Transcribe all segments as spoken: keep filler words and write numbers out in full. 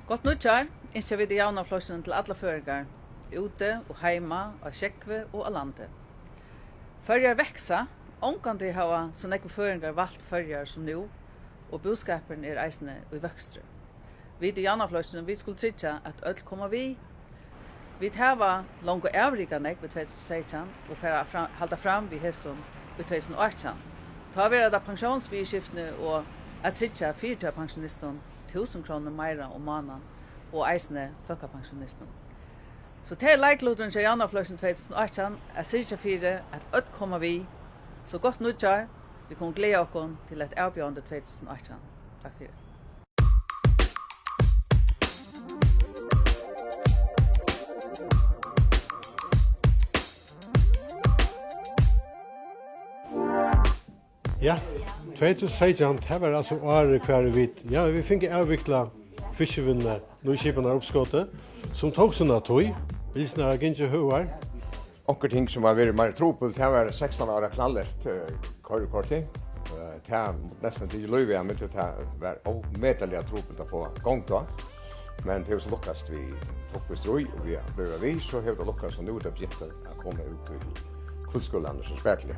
Gott nýggjár ynskja vit í Javnaðarflokkinum til allar føroyingar, úti og heima, á sjógvi og á landi. Føroyar vaksa, ongantíð hava so nógvir føroyingar valt Føroyar sum nú, og búskapurin er eisini í vøkstri. Vit í Javnaðarflokkinum, vit skulu tryggja, at øll koma við. Vit hava longu avrikað nógv í tvey túsund og seytjan og fara fram, halda fram við hesum í tvey túsund og átjan. Tá verða tað pensjónsviðurskiftini og at tryggja fyrtíðarpensjonistum túsund krónur meira um mánaðin og eisini fólkapensjonistum. So tað er leikluturin hjá Javnaðarflokkinum tvey túsund og átjan at syrgja fyri, at øll koma við. So gott nýggjár. Vit kunnu gleða okkum til eitt avbjóðandi tvey túsund og átjan. Takk fyri. Ja, tvey túsund og seytjan, tað var altso árið, hvar vit, ja, vit fingu avviklað fiskivinnu, nýskipanarupskotið, sum tók sína tíð, bilsnar hava gingið høgar. Onkur ting, sum har verið meira trupult, tað var sekstan ára klárt, eh, koyrikortið. Eh, tað mátti næstan tikið lívið av mær, tí tað var ómetaliga trupult at fáa gongd á. Men tað hevur so lukkast, vit tóku við stríð, og vit blivu við, so hevur tað lukkast, og nú er tað begynt at koma út í kvøldskúlarnar so spakuliga.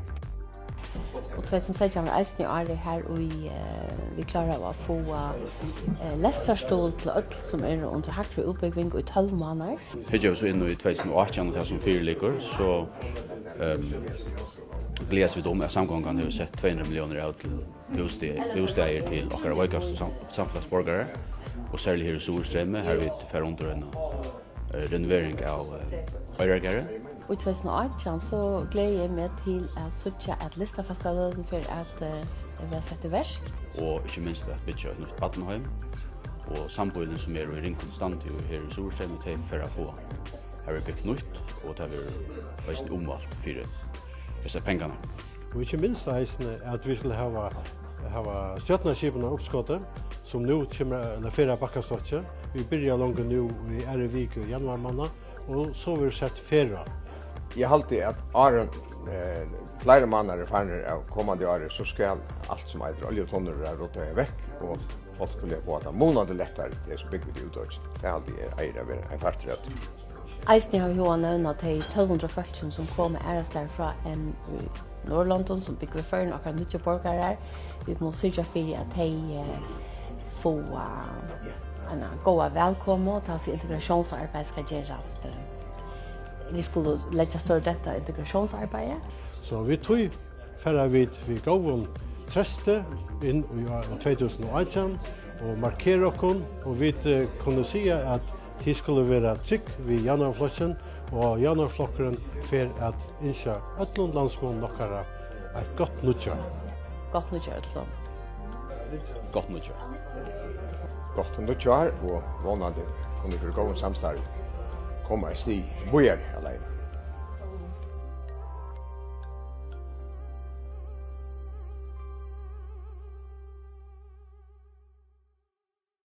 Og tvey túsund og seytjan var eisini árið har, í, eh, vit kláraðu at fáa, eh, lestrarstuðul til øll, sum eru undir hægri útbúgving, í tólv mánaðir. Hyggja vit so inn í tvey túsund og átjan og tað, sum fyri liggur, so, ehm, gleðast vit um, at Samgongan hevur sett tvey hundrað milliónir av til bústaðir, bústaðir til okkara veikastu sam-, samfelagsborgarar, og serliga her í Suðurstreymi, har vit fara undir eina, eh, renovering av, eh, Oyrargarði. Og í tvey túsund og átjan, so gleði eg meg til at síggja, at listafólkaløgin fer at, eh, s-, verða sett í verk. Og ikki minst at byggja eitt nýtt barnaheim. Og sambýlini, sum eru í ringum standi her í Suðurstreymi, tey fara at fáa, har verður bygt nýtt, og tað verður eisini umvælt fyri hesar pengarnar. Og ikki minst eisini, at vit skulu hava, hava stjórnarskipanarupskotið, sum nú kemur, ella fer av bakkastokki. Vit byrja longu nú í aðru viku í januar mánað, og so verður sett ferð á. Eg haldi, at áðrenn, eh, fleiri mánaðir eru farnir av komandi ári, so skal alt, sum eitur oljutunnur, vera ruddað vekk, og fólk skulu fáa tað munandi lættari, tey, sum búgva úti í útoyggjum. Tað haldi eg eigur at vera ein partur av tí. Eisini havi eg hug at nevna tey tólv hundrað fólkini, sum koma aðrastaðni frá enn í Norðurlondum, sum búgva í Føroyum, okkara nýggju borgarar. Vit mugu syrgja fyri, at tey, eh, fáa eina góða vælkomu, tá sum integratiónsarbeiðið skal gerast. Eh, vit skulu leggja stóran dent á integratiónsarbeiðið. So við tí fara vit við góðum treysti inn í ár tvey túsund og átjan og markera okkum, og vit, eh, kunnu siga, at tit skulu vera trygg við Javnaðarflokkin, og Javnaðarflokkurin fer at ynskja øllum landsmonnum okkara eitt gott nýggjár. Gott nýggjár, øll saman. Gott nýggjár. Gott nýggjár, og vónandi kunnu vit við góðum samstarvi koma eitt stig víðari á leiðini.